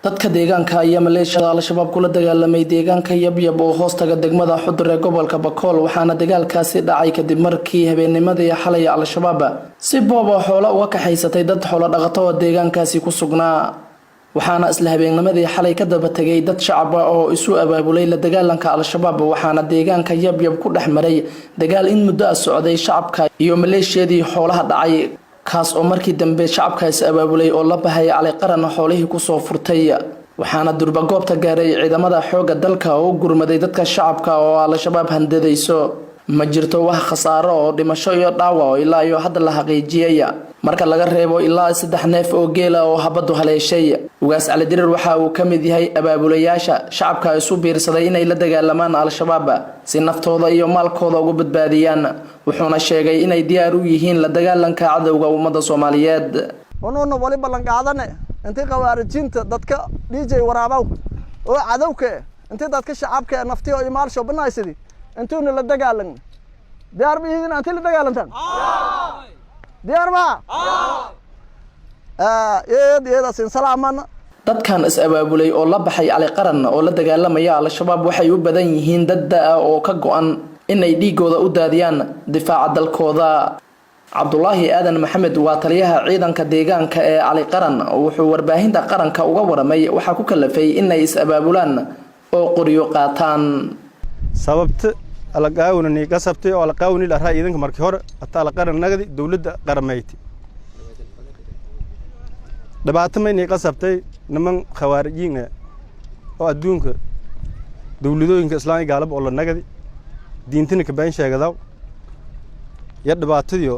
Dadka deegaanka ayaa maleeshiyada Al-Shabaab kula dagaalamay deegaanka Yabyab oo hoostaga degmada Xudur ee gobolka Bakool, waxaana dagaalkaasi dhacay kadib markii habeennimadii xalay Al-Shabaab si booba xoolo uga kaxaysatay dad xoolo dhaqato oo deegaankaasi ku sugnaa, waxaana isla habeennimadii xalay ka daba tegay dad shacab ah oo isu abaabulay la dagaalanka Al-Shabaab. Waxaana deegaanka Yabyab ku dhex maray dagaal in muddo ah socday shacabka iyo maleeshiyadii xoolaha dhacay, kaas oo markii dambe shacabka is abaabulay oo la baxay Cali Qaran xoolihii kusoo furtay. Waxaana durba goobta gaaray ciidamada xoogga dalka oo u gurmaday dadka shacabka oo Al-Shabaab handadayso. Ma jirto wax khasaaro oo dhimasho iyo dhaawac oo ilaa iyo hadda la xaqiijiyey, marka laga reebo ilaa 3 neef oo geela oo habadu haleeshay. Ugaas Cali Dirir waxa uu ka mid yahay abaabulayaasha shacabka isu biirsaday inay la dagaalamaan Al-Shabaab si naftooda iyo maalkooda uga badbaadiyaan, wuxuuna sheegay inay diyaar u yihiin la dagaalanka cadowga ummadda Soomaaliyeed. Unuuna wali ballan qaadane intii khawaarijinta dadka DJ waraabow oo cadowka intii dadka shacabka naftiyo iyo maalsho banaysidi intuuna la dagaalan. Diyaar ma ihiin intii la dagaalantaan? Diyaar ma eed eedasin salaamana. Dadkan is abaabulay oo la baxay Cali Qaran oo la dagaalamaya Al-Shabaab waxay u badan yihiin dad da' oo ka go-an inay dhiigooda u daadiyaan difaaca dalkooda. Cabdulaahi Aadan Maxamed waa taliyaha ciidanka deegaanka ee Cali Qaran. Wuxuu warbaahinta qaranka uga waramay waxaa ku kalafay inay is abaabulaan oo qoryo qaataan. Sababta alaqaawna ni qasabtay oo alaqaawni la raa ciidanka markii hore ata Alaqaran nagadi dawladda qarameyti dhibaato may nii qasabtay niman khawaarijiin oo adduunka dawladooyinka islaamiga gaalaba oo la nagadi diintina ka been sheegadaw iyo dhibaatadiyo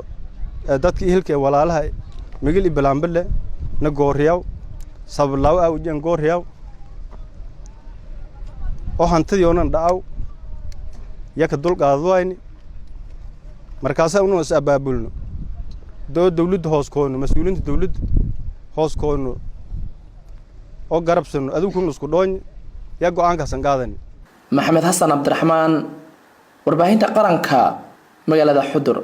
dadka ehelka ee walaalaha migil iyo bilaambile na gooriyaw sabablaawo awjian gooriyaw oo hantidii dhacaw yaka dulqaadwayni. Markaasaa unu is abaabulno doo dawladda hoos koyno, mas-uuliyiinta dawladda hoos koyno oo garabsano adugkuna isku dhoony yaa go-aankaasan qaadani. Maxamed Xasan Cabdiraxmaan, warbaahinta qaranka, magaalada Xudur.